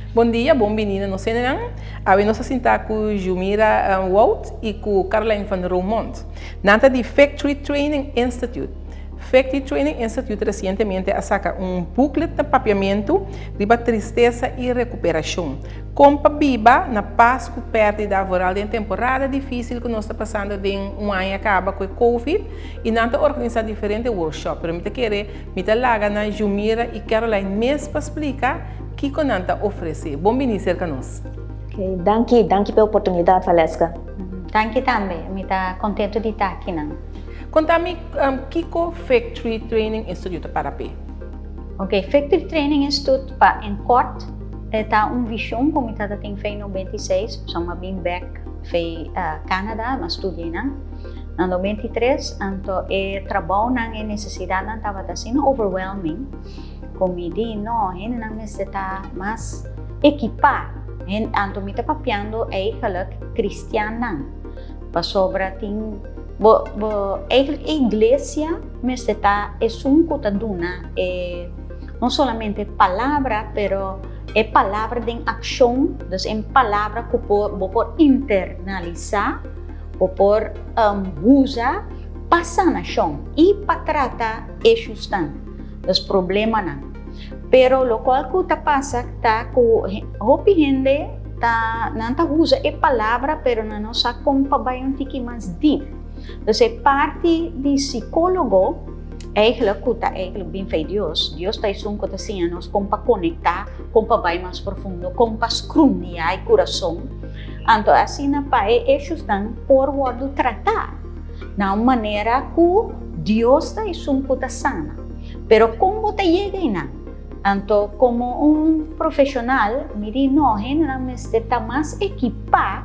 Bon dia, bon bini na nos hendenan. Awe nos a sinta ku Jumira Wout i ku Caroline van Roermond. Nan ta di Victory Training Institute. Victory Training Institute resientemente a saka un booklet na papiamentu riba tristesa i rekuperashon. Kon pa biba na pas ku pèrdida vooral den temporada difísil ku nos ta pasando den un aña kaba ku e Covid i nan ta organisá diferente workshop. Pero mi ta kere mi ta laga na Jumira i Caroline mes pa splika kiko nan ta ofresé. Bon bini serka nos. Ok, danki, danki pa e oportunidat Valeska. Danki tambe, mi ta kontentu di ta akinan. Konta mi kiko Victory Training Institute ta para p'e? Ok, Victory Training Institute pa en kort e ta un vishon ku mi tata tin fei 96, pasobra mi a bin bek fei Canada, mi a studia einan na 93, anto e trabounan, e nesesidatnan tabata asina overwhelming ku mi di no, hendenan mester ta mas ekipá, anto mi ta papiando eigenlijk kristiannan, pasobra tin bo bo eigenlijk e iglesia mester ta esun ku ta duna e no solamente palabra pero e palabra den akshon, dus e palabra ku por bo por internalisá, bo por usa pa sanashon i pa trata issuesnan, dus problemanan. Pero lokual ku ta pasa ta ku hopi hende ta nan ta usa e palabra pero nan no sa kon pa bai un tiki mas dip. Dus e parti di sikólogo Eigenlijk ku ta eigenlijk bin fei Dios. Dios ta esun ku ta siña nos kon pa konektá, kon pa bai mas profundo, kon pa skrundiá e kurason. Anto asina pa e eshusnan por wòrdu tratá na un manera ku Dios ta esun ku ta sana. Pero kon bo ta yega einan? Anto komo un profeshonal mi di no, hendenan mester ta mas ekipá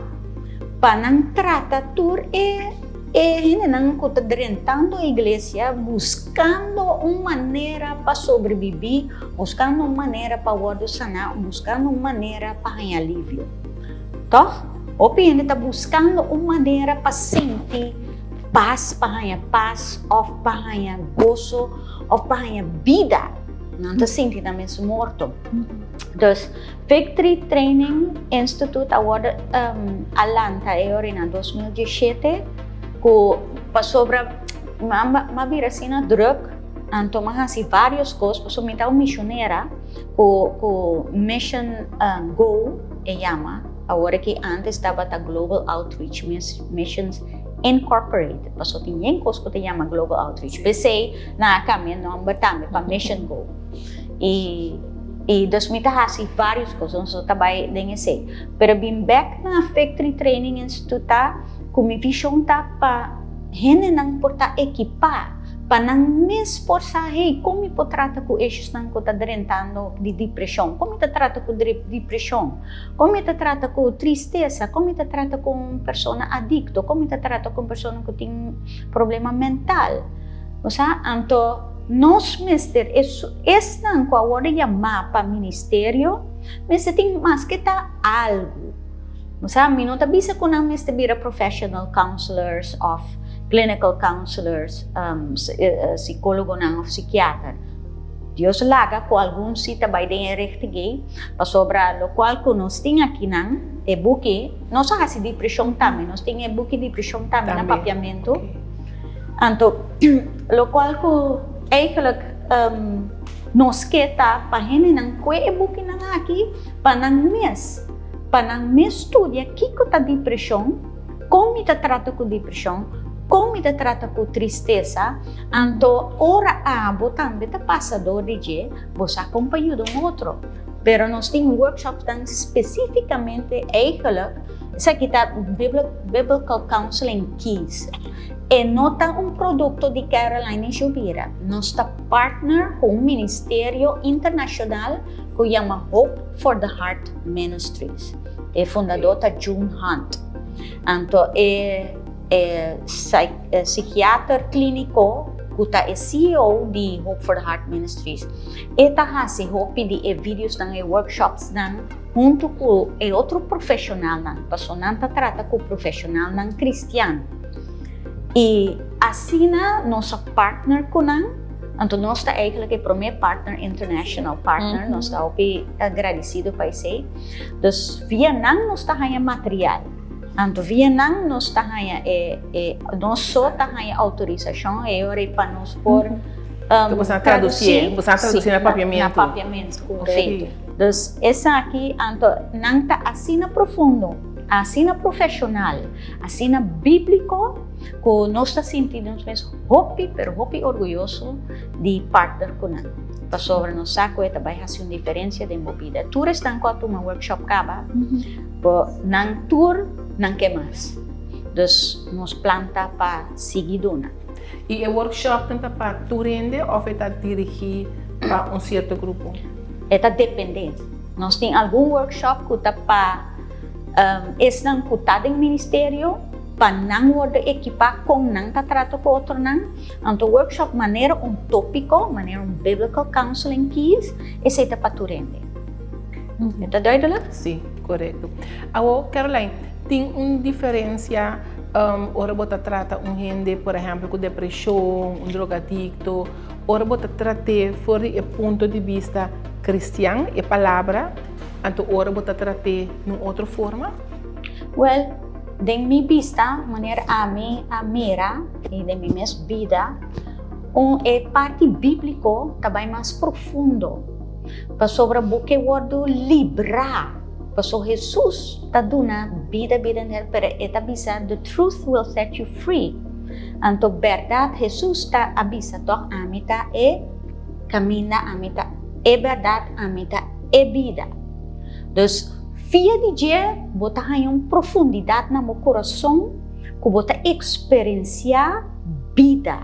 pa nan trata tur e. E hendenan ku ta drentando e iglesia buskando un manera pa sobrebibí, buskando un manera pa wòrdu saná, buskando un manera pa haña alivio. Tòg, hopi hende ta buskando un manera pa sinti pas, pa haña pas òf pa haña goso òf pa haña bida. Nan ta sinti nan mes morto. Dus, Victory Training Institute a wòrdu a lanta e ora na 2017 ku pasobra m'a bira asina drùk anto m'a hasi vários kos pasobra mi ta un mishonera ku ku Mission Go e yama awor aki ántes tabata Global Outreach Missions Incorporated pasobra tin yen kos ku ta yama Global Outreach p'esei nan a kambia e nòmber tambe pa Mission Go i I dus mi ta hasi varios cos, nos no ta bay den esey. Pero bin bek na Victory Training Institute ta cu mi vision ta pa hendenan por ta ekipa, pa nan mes por sa, hey, con mi por trata cu issuesnan cu ta drentando di depresion? Con mi ta trata cu depresion? Con mi ta trata cu tristesa? Con mi ta trata cu un persona adicto? Con mi ta trata cu un persona cu tin problema mental? Bo sa? Anto nos mester, esnan ku a wòrdu yamá pa ministerio, mester tin maske ta algu. Bo sa, mi no ta bisa ku nan mester bira professional counselors òf clinical counselors, sikólogonan òf sikiater. Dios laga ku algun si ta bai den e richting ei, pasobra lokual ku nos tin akinan, e buki, nos a hasi depreshon tambe, nos tin e buki depreshon tambe na papiamentu. Anto, lokual ku eigenlijk nos ke ta pa hendenan kue e bukinan aki pa nan mes, pa nan mes studia kiko ta depreshon, kon mi ta trata ku depreshon, kon mi ta trata ku tristesa, anto ora abo tambe ta pasa dor di dje, bo sa kon pa yuda un otro. Pero nos tin workshopnan spesífikamente eigenlijk, esaki ta Biblical Counseling Keys. E no ta un produkto di Caroline i Jubira. Nos ta partner ku un ministerio internashonal ku yama Hope for the Heart Ministries. E fundadó ta June Hunt. Anto e e psikiater klíniko ku ta e CEO di Hope for the Heart Ministries, e ta hasi hopi di e videosnan, e workshopsnan huntu ku e otro profeshonalnan, pasobra nan ta trata ku profeshonalnan kristian. I asina nos a partner ku nan. Anto nos ta eigenlijk e promé partner, international partner, nos ta hopi agradecido pa esei. Dus via nan nos ta haña material. Anto via nan nos ta haña e, e nos so ta haña autorisashon e ora pa nos por Bo sa tradusi, bo sa tradusi na papiamento. Na papiamento, sí. Dus esaki anto nan ta asina profundo, asina profesional, asina bíblico ku nos ta sinti nos mes hopi, pero hopi orguyoso di partner ku nan. Pasobra nos sa ku e ta bai hasi un diferensia den bo bida. Tur esnan ku a tuma workshop kaba, bo nan tur nan ke mas. Dus nos plan ta pa sigui duna. I e workshopnan ta pa tur hende òf e ta dirigí pa un sierto grupo? E ta dependé. Nos tin algun workshop ku ta pa esnan ku ta den ministerio, pa nan wòrdu ekipá kon nan ta trata ku otronan. Anto workshop manera un tópiko, manera un biblical counseling keys, esei ta pa tur hende. E ta duidelijk? Sí, korekto. Awor, Caroline, tin un diferensia ora bo ta trata un hende, por ehèmpel, ku depreshon, un drogadikto, ora bo ta trat'é for di e punto di bista kristian, e palabra, anto ora bo ta trat'é den un otro forma? Wèl, den mi bista, manera ami a mira i den mi mes bida, un e parti bíbliko ta bai mas profundo. Pasobra bo ke wòrdu librá, paso Hesus ta duna bida bida entero, pero e ta bisa the truth will set you free. Anto bèrdat Hesus ta a bisa tòg ami ta e kaminda, ami ta e bèrdat, ami ta e bida. Dus via di dje bo ta haña un profundidat na bo kurason ku bo ta eksperensiá bida,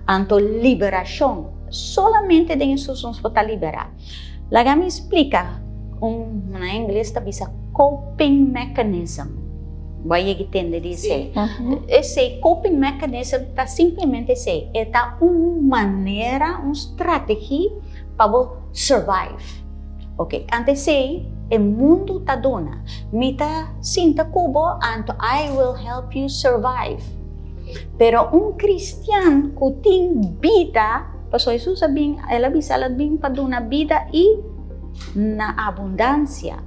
anto liberashon. Solamente den Hesus nos por ta liberá. Laga mi splika un, na ingles ta bisa coping mechanism. Bo a yega tende di esei. Esei coping mechanism ta simplemente esei. E ta un manera, un strategie pa bo survive. Ok, anto esei e mundu ta duna. Mi ta sinta ku bo, anto I will help you survive. Pero un cristian cu tin bida, pasobra Jesus a bin, el a bisa el a bin pa duna bida y na abundancia.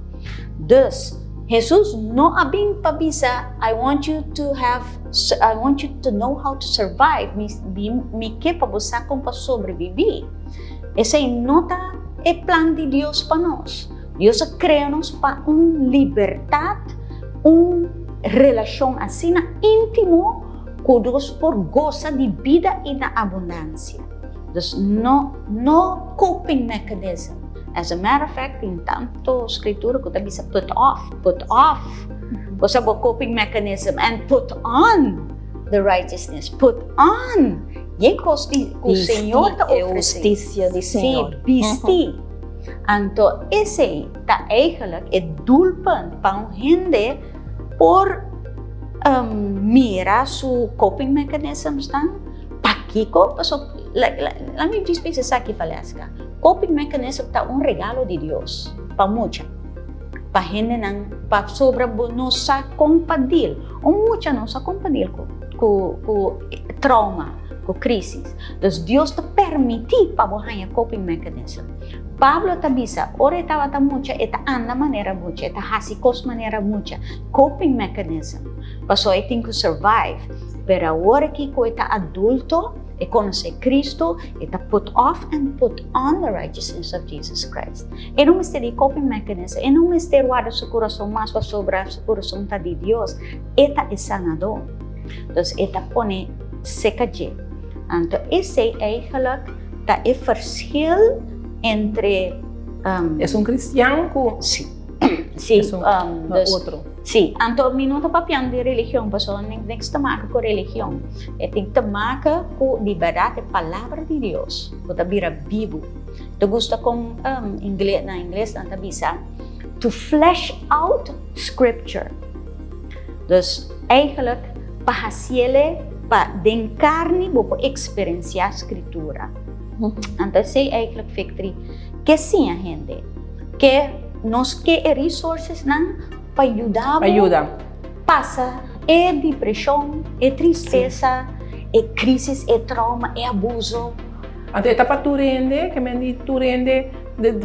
Dus, Jesus no a bin pa bisa, I want you to have, I want you to know how to survive, mi, mi, mi ke pa bo sa con pa sobrevivi. Esey no ta e plan di Dios pa nos. Dios a crea nos pa un libertad, un relacion asina intimo cu nos por goza di bida y na abundancia. Dus no, no coping mechanism. As a matter of fact, tin tanto scritura cu ta bisa put off, put off. Bo sa bo coping mechanism and put on the righteousness, put on e cos di cu Señor ta Bisti e ofrece. husticia di Señor. Sí, bisti. Anto esei ta eigenlijk e doelpunt pa un hende por mira su coping mechanisms nan, pakiko, paso laat mi djis bisa esaki Valeska, coping mechanism ta un regalo di Dios pa mucha, pa hendenan pasobra bo no sa kon pa deal, un mucha no sa kon pa deal ku ku trauma, ku crisis, dus Dios ta permiti pa bo haña coping mechanism. Pablo ta bisa, ora e tabata mucha, e ta anda manera mucha, e ta hasi kos manera mucha, coping mechanism, pasobra e tin ku survive. Pero awor aki ku e ta adulto, e konosé Cristo, e ta put off and put on the righteousness of Jesus Christ. E no mester di coping mechanism, e no mester warda su kurason mas pasobra su kurason ta di Dios, e ta e sanadó. Dus e ta pone seka dje. Anto esei eigenlijk ta e verschil entre Um, es un cristian ku sí. Sí, es un dus, otro. Sí, anto mi no ta papiando di religion, pasobra niks te maken ku religion. E tin te maken ku di bèrdat e palabra di Dios, ku ta bira bibu. Ta gusta kon um, ingle, na ingles nan ta bisa to flesh out scripture. Dus eigenlijk pa hasiele pa den karni bo por eksperensiá skritura. Anto esei eigenlijk Victory ke siña hende. Ke nos ke e resourcesnan pa yuda bo pasa e depreshon, e tristesa, e crisis, e trauma, e abuso. Anto e ta pa tur hende, ke men di tur hende,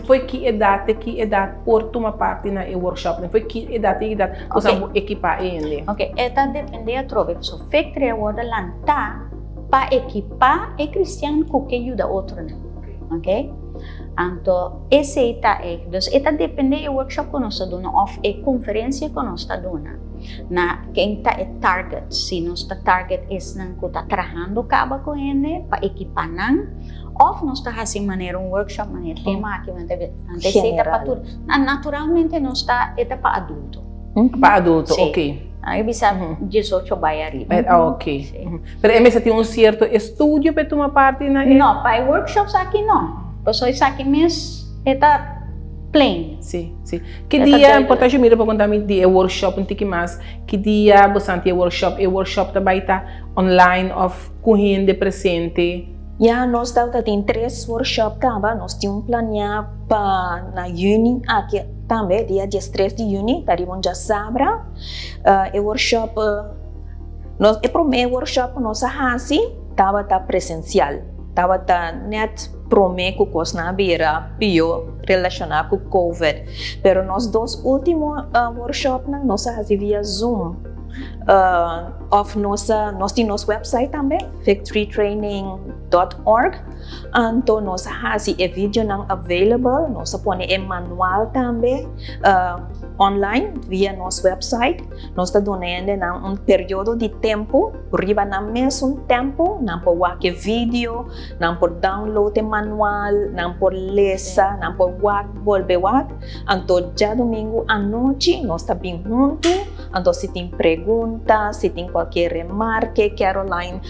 fo'i ki edat te ki edat por tuma parti na e workshop? Fo'i ki edat te ki edat bo sa bo ekipá e hende? Ok, e ta dependé atrobe, pasobra Victory a wòrdu lantá pa ekipá e kristian ku ke yuda otronan. Ok, anto esei ta e, dus e ta dependé e workshop ku nos ta duna òf e konferensia ku nos ta duna na ken ta e target, si nos ta target esnan ku ta trahando kaba ku hende pa ekipá nan òf nos ta hasi manera un workshop manera e tema aki anto esei ta pa tur, naturalmente nos ta e ta pa adulto. Pa adulto, Sí. ok. Nan bisa 18 bai ariba. Ah, ok. Sí. Pero e mester tin un cierto estudio pa e tuma parti na e. No, pa e workshops aki no. Pasobra esaki mes e ta plain. Sí, sí. Ki E ta dia, duidelijk. por ta Jumira por conta mi di e workshop un tiki mas, ki dia bosan tin e workshop? E workshop ta bai ta online of cu hende presente? Ya, nos tabata tin tres workshop caba, nos tin un planea pa na juni aki tambe, dia diestres di juni, ta riba un djasabra. E workshop, nos, e prome workshop ku nos a hasi tabata presensial, tabata net prome ku kosnan a bira pio relashoná ku covid, pero nos dos ultimo workshopnan nos a hasi via zoom. Of nos nos tin nos website tambe, victorytraining dot org, anto nos a hasi e videonan available, nos a pone e manual tambe online via nos website. Nos ta duna hendenan un periodo di tempu riba nan mesun tempu, nan por wak e video, nan por download e manual, nan por lesa, nan por wak, bolbe wak. Anto djadumingu anochi nos ta bin huntu, anto si tin pregunta, si tin kualkier remarke, Caroline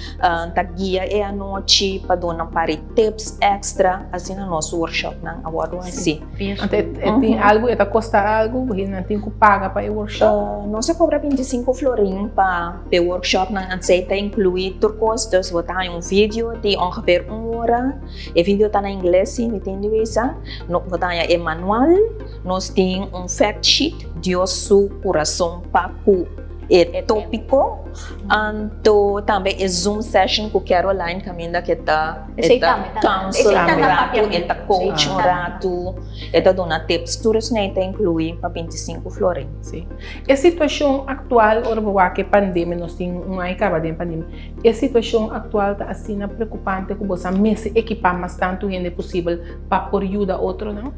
ta guia e anochi pa duna un par di tips extra, asina nos workshopnan a wòrdu hasi. Anto e tin algu, e ta kosta algu, bo hende nan tin ku paga pa e workshop? Nos a kobra 25 florin pa e workshopnan, ansei ta inkluí tur kos, dus bo ta haña un video di ongeveer un ora. E video ta na ingles si mi tin di bisa. No bo ta haña e manual, nos tin un fact sheet, Dios su kurason pa ku e topiko, anto tambe e zoom session ku Caroline kaminda ke ta e ta counsel un ratu, e ta coach un ratu, e ta duna tips, tur esei ta inkluí pa 25 florin. Sí. E situashon aktual ora bo wak e pandemia, nos tin un aña kaba den pandemia, E situashon aktual ta asina preokupante ku bo sa mester ekipá mas tantu hende posibel pa por yuda otronan?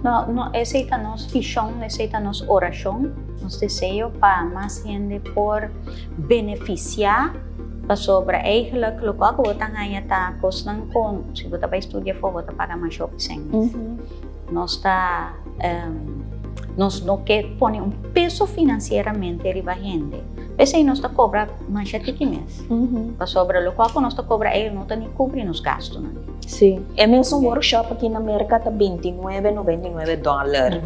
No, no, esei ta nos vishon, esei ta nos orashon, nos deseo pa mas hende por benefisiá, pasobra eigenlijk lokual ku bo ta haña ta kosnan ku si bo ta bai studia afó bo ta paga masha hopi sèn mes. Nos ta, nos no ke pone un peso finansieramente riba hende. P'esei nos ta kobra masha tiki mes. Pasobra lokual ku nos ta kobra ei no ta ni kubri nos gastunan. Sí. E mesun workshop aki na Merka ta 29, 99 dòler.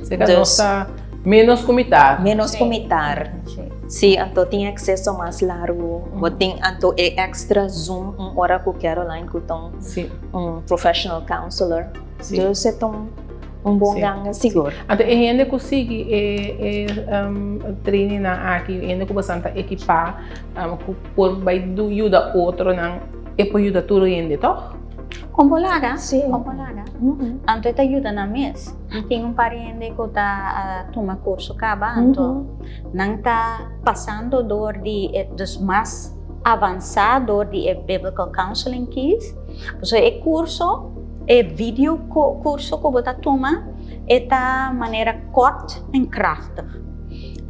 Seka nos ta ménos ku mitar. Ménos ku mitar. Sí, anto tin akseso mas largu. Bo tin anto e èkstra Zoom un ora ku Caroline ku ta un professional counselor. Dus e ta un Un bon ganga sigur. Anto e hende ku sigui e e trainingnan aki, e hende ku bosan ta ekipá, ku por bai yuda otronan, e por yuda tur hende, tòg? Kon por laga, Sí. kon por laga. Anto e ta yuda nan mes. Mi tin un par di hende ku ta tuma kurso kaba, anto nan ta pasando dor di e, dus mas avansá dor di e Biblical Counseling Keys. Pasobra e kurso. E video curso cu bo ta tuma e ta manera kort en krachtig.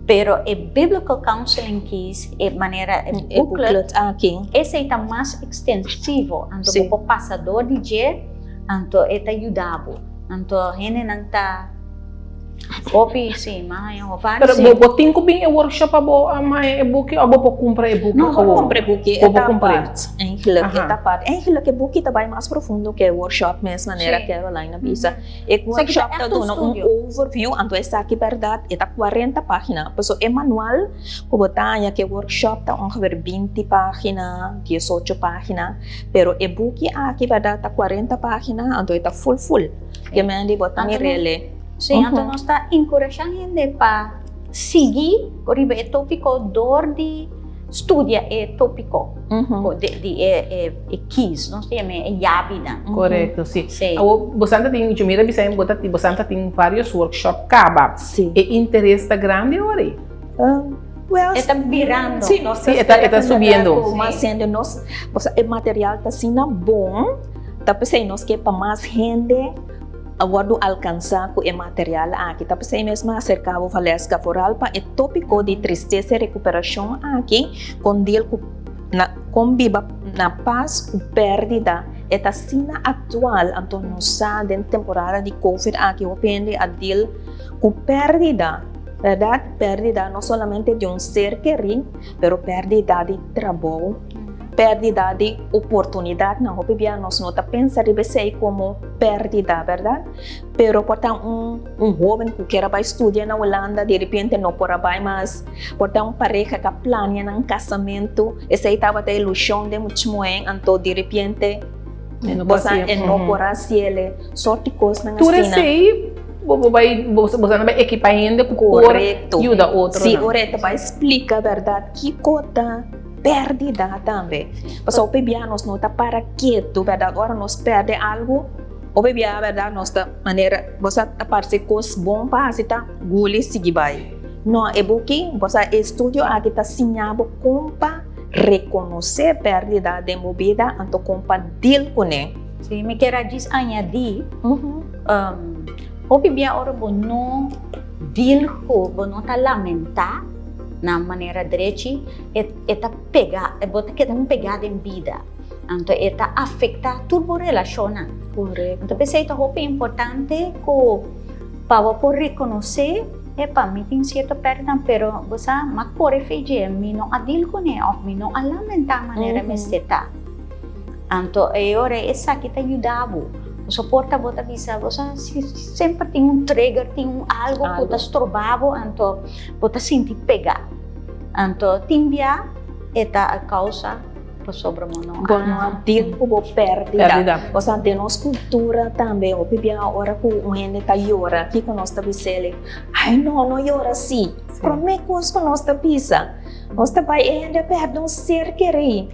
Pero e Biblical Counseling Keys, e manera e E booklet aki. Esey ta mas extensivo, anto Sí. bo por pasa door di dje, anto e ta yuda bo. Anto hendenan ta Hopi, sí, m'a haña ho varios. Pero bo tin ku bin e workshop pa bo haña e buki òf bo por kumpra e buki No, bo gewoon? kumpra e buki, Bo e por ta kumpra e. apart. Eigenlijk, e Aha. ta apart. Eigenlijk e buki ta bai mas profundo ku e workshop mes, manera Sí. Caroline a bisa. E Esaki ta workshop ta ègt un duna un studio. overview, anto esaki bèrdat e ta 40 página. Pasobra e manual ku bo ta haña ku e workshop ta ongeveer 20 página, 18 página. Pero e buki aki bèrdat ta 40 página, anto e ta full full. Ke men di bo ta mir'el. Sí, anto nos ta enkurashá hende pa sigui riba e tópiko dor di studia e tópiko di e e keys, nos ta yama e yabinan. Korekto, si. Awor, bosan ta tin, Jumira bisa mi, bo ta tin, bosan ta tin varios workshop kaba. Si. E interes ta grandi awor ei? Well, E ta birando. Si, nos Si, e ta, e ta subiendo. Ku mas hende nos, e material ta asina bon, ta p'esei nos ke pa mas hende a wòrdu alkansá ku e material aki. Ta p'esei mes mi a aserká bo, Valeska, foral pa e tópiko di tristesa i rekuperashon aki, kon deal ku na kon biba na pas ku pèrdida. E ta asina aktual, anto nos sa den temporada di covid aki hopi hende a deal ku pèrdida, bèrdat? Pèrdida no solamente di un ser kerí, pero pèrdida di trabou, pèrdida di oportunidatnan. Hopi bia nos no ta pensa riba esei komo pèrdida, bèrdat? Pero por ta un un hóben ku kier a bai studia na Hulanda, di repente no por a bai mas. Por ta un pareha ku a plania nan kasamentu, esei tabata e ilushon den mucha muhé, anto di repente bo sa e no por a hasiel. Sort di kosnan Tur asina. esei bo bo bai bo bo sa bai ekipá hende ku por Korekto. yuda otronan. Si, ora e ta bai splika bèrdat kiko ta pèrdida tambe. Pasobra hopi bia nos no ta para ketu, bèrdat? Ora nos pèrdè algu, hopi bia, bèrdat, nos ta manera, bo sa ta parse kos bon pa hasi ta guli sigui bai. No, e buki, bo sa, e estudio aki ta siña bo kon pa rekonosé pèrdida den bo bida, anto kon pa deal kuné. Si, mi kier a djis añadí, hopi bia ora bo no deal ku, bo no ta lamentá na manera drechi, e e ta pega, bo ta keda pegá den bida. Anto e ta afektá tur bo relashonnan. Korekto. Anto p'esei ta hopi importante ku pa bo por rekonosé, epa, mi tin sierto pèrdidanan, pero bo sa, m'a kore fe dje, mi no a deal kuné òf mi no a lamentá manera mester ta. Anto e ora esaki ta yuda bo. Bo por ta bo ta bisa, bo sa si semper tin un trigger, tin un algo ku ta stroba bo, anto bo ta sinti pegá. Anto tin bia e ta a causa pasobra bo no a. Bo no a deal cu bo perdida. Osea den nos cultura tambe hopi bia ora cu un hende ta yora kico nos ta bis'el? Ay no, no yora si. Prome cos cu nos ta bisa, nos ta bay e hende a perde un ser keri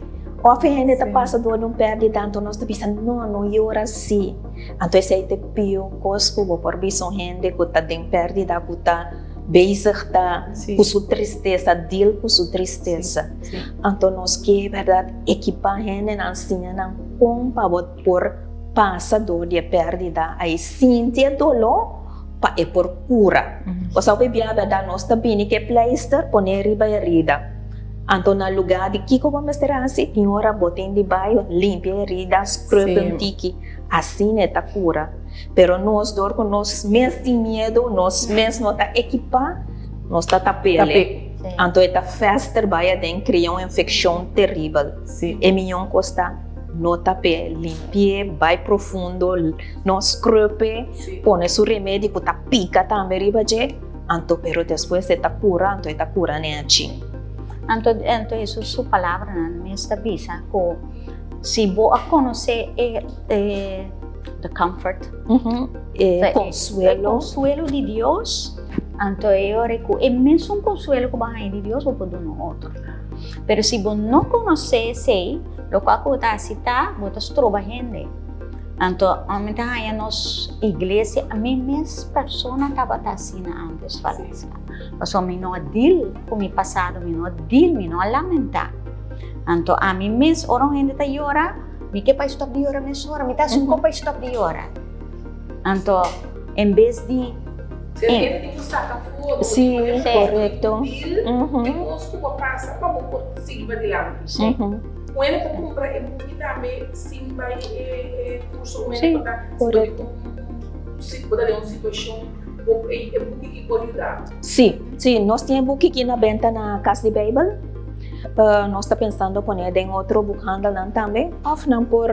of e hende ta pasa door di un perdida anto nos ta bisa no, no yora si. Anto esey ta e pio cos cu bo por bisa un hende cu ta den perdida cu ta. Bezig ta ku su tristesa, deal ku su tristesa. Anto nos ke bèrdat ekipá hendenan, siña nan kon pa bo por pasa dor di e pèrdida ei, sinti e doló pa e por kura. Pasobra hopi bia bèrdat nos ta bini ku e pleister pone riba e herida. Anto na lugá di kiko bo mester hasi, tin ora bo tin di bai limpia e herida, scrub un tiki, asina e ta kura. Pero nos dor ku nos mes tin miedu, nos mes no ta ekipá, nos ta tap'ele. Anto e ta fester bai aden kria un infekshon teribel. E mion kos ta no tap'é, limpi'é, bai profundo, no scrub'é, pone su remedi ku ta pika tambe riba dje, anto pero despues e ta kura, anto e ta kura nechi. Anto anto Hesus su palabranan mes ta bisa ku si bo a konosé e e. The comfort. E consuelo. E consuelo di Dios. Anto e ora ku e mesun consuelo ku bo haña di Dios bo por duna otro. Pero si bo no konosé esei, lokual ku bo ta hasi ta bo ta stroba hende. Anto mi ta haña nos iglesia, mi mes persona tabata asina antes, Valeska. Pasobra mi no a deal ku mi pasado, mi no a deal, mi no a lamentá. Anto ami mes ora un hende ta yora, Mi ke pa e stop di yora mesora, mi ta hasi un kos pa e stop di yora. Anto, en bes di. Si e hende tin ku saka afó, Sí, korekto. E kos ku bo pasa pa bo por sigui padilanti. Sí. Un hende por kumpra e buki tambe sin bai e kurso, un hende por ta Korekto. Si bo ta den un situashon, bo e buki ki por yuda bo. Sí, sí, nos tin e buki ki na benta na Kas di Beibel. Nos ta pensando pone den otro boekhandelnan tambe of nan por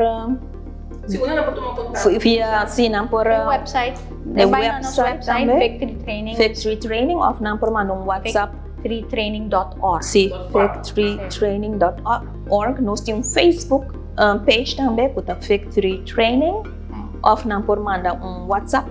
Si uno nan por tuma contacto via si nan por De website de bai na nos website website tambe Victory Training Victory Training of nan por manda un WhatsApp victorytraining.org Si victorytraining.org nos tin un Facebook page tambe ku ta Victory Training of nan por manda un WhatsApp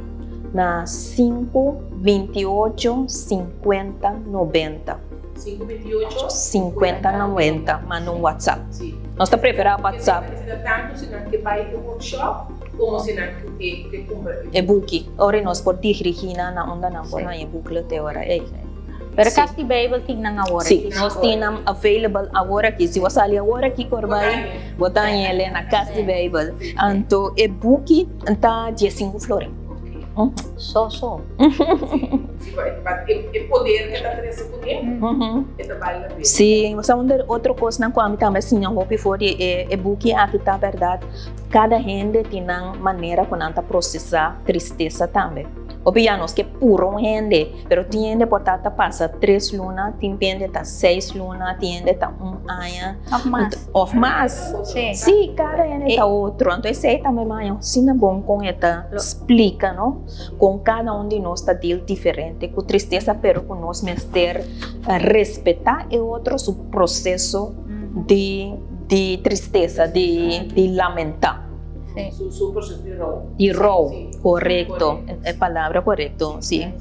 na 5 28 50 90. 528 50 90, manda un WhatsApp. Si. Nos ta preferá WhatsApp. Tantu si nan ke bai e workshop komo si nan ke kumpra e buki. Ora nos por dirigí nan na unda nan por haña e booklet e ora ei. Pero Kas di Beibel tin nan awor aki. Sí, nos tin nan available awor aki. Si bo sali awor aki por bai, bo ta haña el na Kas di Beibel. Anto e buki ta diesinku florin. So so. Sí, e poder ke ta trese kuné, e ta bal la pena. Sí, bo sa un der otro kosnan ku ami tambe a siña hopi for di e buki aki ta bèrdat, kada hende tin nan manera ku nan ta prosesá tristesa tambe. Hopi ya nos ke pura un hende, pero tin hende por ta ta pasa tres luna, tin hende ta seis luna, tin hende ta un aña. Of mas. Of mas. Sí. Sí, kada hende ta otro. Anto esei tambe mi haña asina bon kon e ta splika, no? Kon kada un di nos ta deal diferente ku tristesa, pero ku nos mester respetá e otro su proseso di di tristesa, di di lamentá. Sí. Su su proseso di rou. Di rou, korekto. E palabra korekto, sí.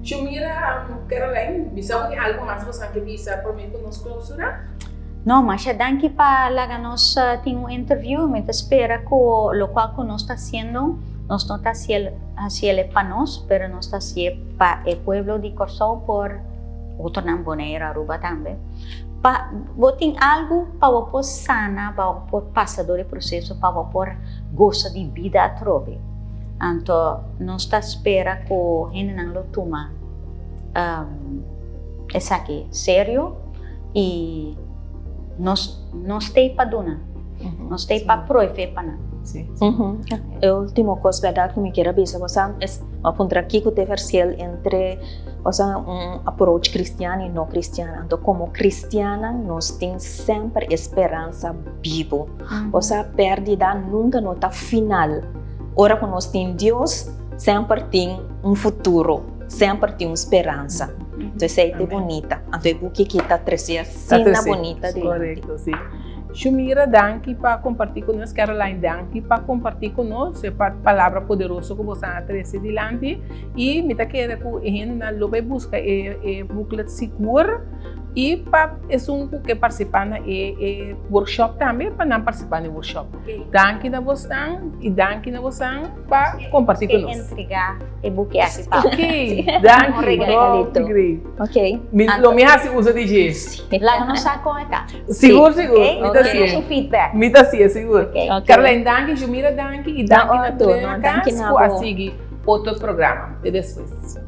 Shumira, Caroline, bisa bo tin algu mas boso ke bisa promé ku nos klousura? No, masha danki pa laga nos tin un interview. Mi ta spera ku lokual ku nos ta hasiendo, nos no ta hasiel pa nos, pero nos ta hasié pa e pueblo di Kòrsou por otronan Boneiru, Aruba tambe. Pa bo tin algu pa bo por sana, pa bo por pasa dor e proseso, pa bo por gosa di bida atrobe. Anto nos ta spera ku hendenan lo tuma esaki serio i nos nos t'ei pa duna, nos t'ei pa proefe pa nan. E ultimo kos bèrdat ku mi kier a bisa bo sa es a puntra kiko ta e verschil entre osea un approach kristian i no kristian. Anto komo kristiannan nos tin semper e speransa bibu. Osea pèrdida nunka no ta final. Ora ku nos tin Dios, semper tin un futuro, semper tin un speransa. Anto esei ta e bunita. Anto e buki aki ta trese asina bunita dilanti. Korekto, si. Shumira, danki pa kompartí ku nos. Caroline, danki pa kompartí ku nos e palabra poderoso ku boso a trese dilanti. I mi ta kere ku e hendenan lo bai buska e booklet sigur. I pa esun ku ke partisipá na e workshop tambe, pa nan partisipá na e workshop. Danki na bosnan i danki na bosan pa kompartí ku nos. Nos ke entregá e buki aki pa bo. Ok, danki. Un regalito. Great. Ok. Lo mi hasi uso di dje. Laga nos sa kon e ta. Sigur, sigur. Mi ta Duna nos si'e. un feedback. Mi ta si'e, sigur. Ok. Caroline, danki. Jumira, danki. I danki na tur na Danki kas na ku a bo. sigui otro programa. Te despues.